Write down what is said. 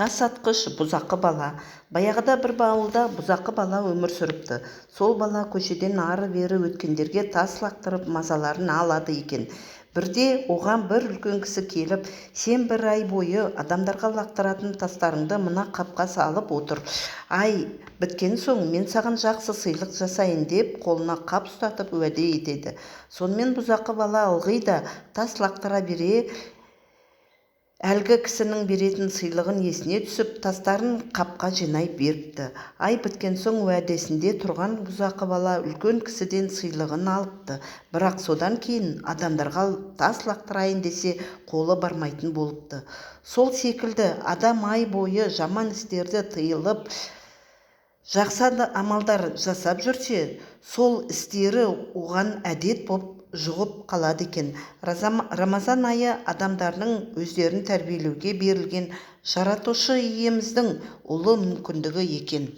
Тас атқыш бұзақы бала. Баяғыда бір ауылда бұзақы бала өмір сүріпті. Сол бала көшеден ары-бері өткендерге тас лақтырып, мазаларын алады екен. Бірде оған бір үлкен кісі келіп: «Сен бір ай бойы адамдарға лақтыратын тастарыңды мына қапқа салып отыр. Ай біткен соң мен саған жақсы сыйлық жасайын», – деп қолына қап ұстатып уәде етеді. Сонымен бұзақы бала ылғи да тас лақтыра бере, әлгі кісінің беретін сыйлығын есіне түсіп, тастарын қапқа жинай беріпті. Ай біткен соң уәдесінде тұрған бұзақы бала үлкен кісіден сыйлығын алыпты. Бірақ содан кейін адамдарға тас лақтырайын десе, қолы бармайтын болыпты. Сол секілді адам ай бойы жаман істерді тыйылып, жақсы амалдар жасап жүрсе, сол істері оған әдет боп жұғып қалады екен. Рамазан айы адамдардың өздерін тәрбиелеуге берілген Жаратушы Иеміздің ұлы мүмкіндігі екен.